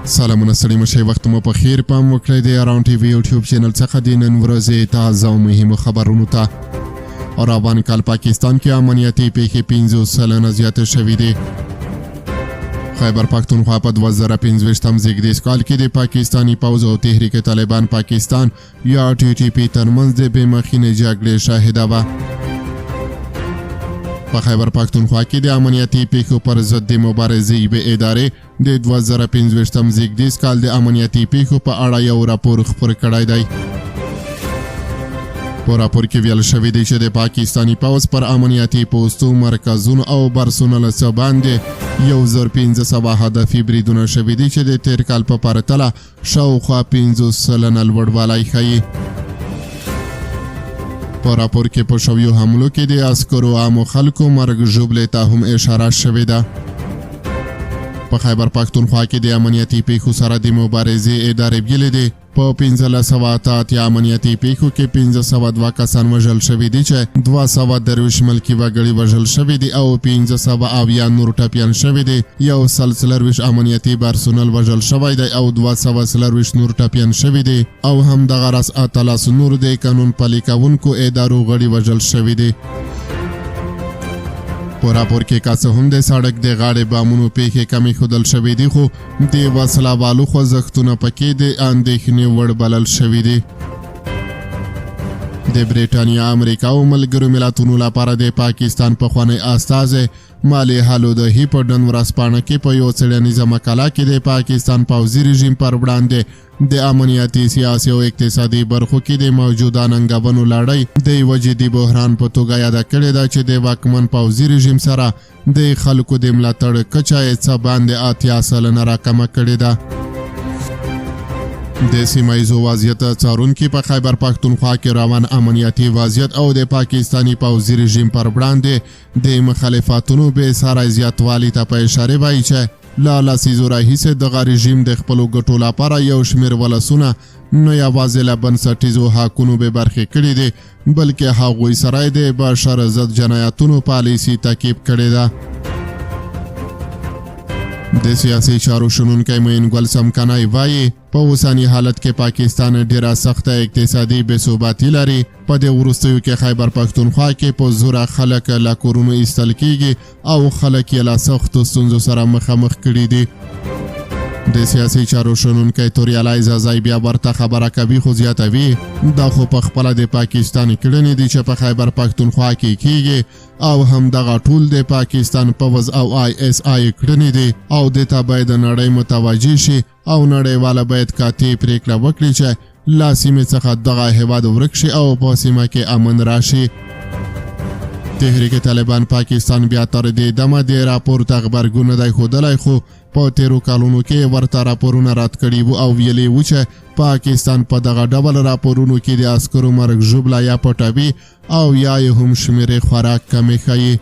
سلامونه، ستړي مشه، وخت مو په خیر. پام وکړئ د یاران ټي وي یوټیوب چینل څخه د نن ورځې تازه او مهمو خبرونو ته. روان کال پاکستان کې امنیتي پیښې 50% زیاتې شوې دي. خیبر پښتونخوا په 2025 زیږدیز کال کې د پاکستاني پوځ او تحریک طالبان پاکستان یا ټي ټي پي ترمنځ د بې مخینې جګړې شاهده وه. په خیبر پښتونخوا کې د امنیتي پیښو پر ضد د مبارزې یوې ادارې د 2025 زیږدیز کال د امنیتي پیښو په اړه یو راپور خپور کړی دی. په راپور کې ویل شوي دي چې د پاکستاني پوځ پر امنیتي پوستو، مرکزونو او برسونو له څه باندې 1500 هدفي بریدونه شوي دي، چې د تېر کال په پرتله شاوخوا 50% لوړوالی ښيي. په راپور کې په شویو حملو کې د عسکرو، عامو خلکو مرګ ژوبلې ته هم اشاره شوې ده. په خیبر پښتونخوا کې د امنیتي پیښو سره د مبارزې ادارې ویلي دي، په 1588 امنیتي پیښو کې 502 کسان وژل شوي دي، چې 223 ملکي وګړي وژل شوي دي او 570 نور ټپیان شوي دي. 124 امنیتي پرسونل وژل شوی دی او 224 نور ټپیان شوي دي او همدغه راز 18 نور د قانون پلي کوونکو ادارو غړي وژل شوي دي. په راپور کې که څه هم د سړک د غاړې بامونو پیښې کمې ښودل شوې دي، خو د وسله والو خوځښتونه پکې د اندېښنې وړ بلل شوي دي. د برېټانیا، امریکا او ملګرو ملتونو لپاره د پاکستان پخوانی استازی مالیحه لودهي په ډن ورځپاڼه کې په یو څېړنیزه مقاله کې د پاکستان پوځي رژیم پر وړاندې د امنیتي، سیاسي او اقتصادي برخو کې د موجوده ننګونو لړۍ د یوه جدي بحران په توګه یاده کړې ده، چې د واکمن پوځي رژیم سره د خلکو د ملاتړ کچه یې څه باندې 80% راکمه کړې ده. د سیمه ییزو وضعیت څارونکي په خیبر پښتونخوا کې روان امنیتي وضعیت او د پاکستاني پوځي رژیم پر وړاندې د مخالفتونو بې ساری زیاتوالي ته په اشارې وایي چې له لسیزو راهیسې دغه رژیم د خپلو ګټو لپاره یو شمېر ولسونه نه یوازې له بنسټیزو حقونو بې برخې کړي دي، بلکې هغوی سره یې د بشر ضد جنایتونو پالیسي تعقیب کړې ده. د سیاسي چارو شنونکی معین ګل څمکنی وایي، په اوسني حالت کې پاکستان ډیره سخته اقتصادي بې ثباتي لري. په دې وروستیو کې خیبر پښتونخوا کې په زوره خلک له کورونو ایستل کیږي او خلک یې له سختو ستونزو سره مخامخ کړي دي. د سیاسي چارو شنونکی توریالی ځاځی بیا ورته خبره کوي، خو زیاتوي، دا خو په خپله د پاکستان کړنې دي چې په خیبر پښتونخوا کې کیږي او همدغه ټول د پاکستان پوځ او آی اس آی کړنې دي او دې ته باید نړۍ متوجه شي او نړیواله باید قاطع پریکړه وکړي چې له سیمې څخه دغه هیواد ورک شي او په سیمه کې امن راشي. تحریک طالبان پاکستان بیا تر دې دمه د راپور ته غبرګون نه دی ښودلی، خو په تیرو کالونو کې ورته راپورونه رد کړي وو او ویلي وو چې پاکستان په دغه ډول راپورونو کې د عسکرو مرګ ژوبله یا پټوي او یا یې هم شمیرې خورا کمې ښیي.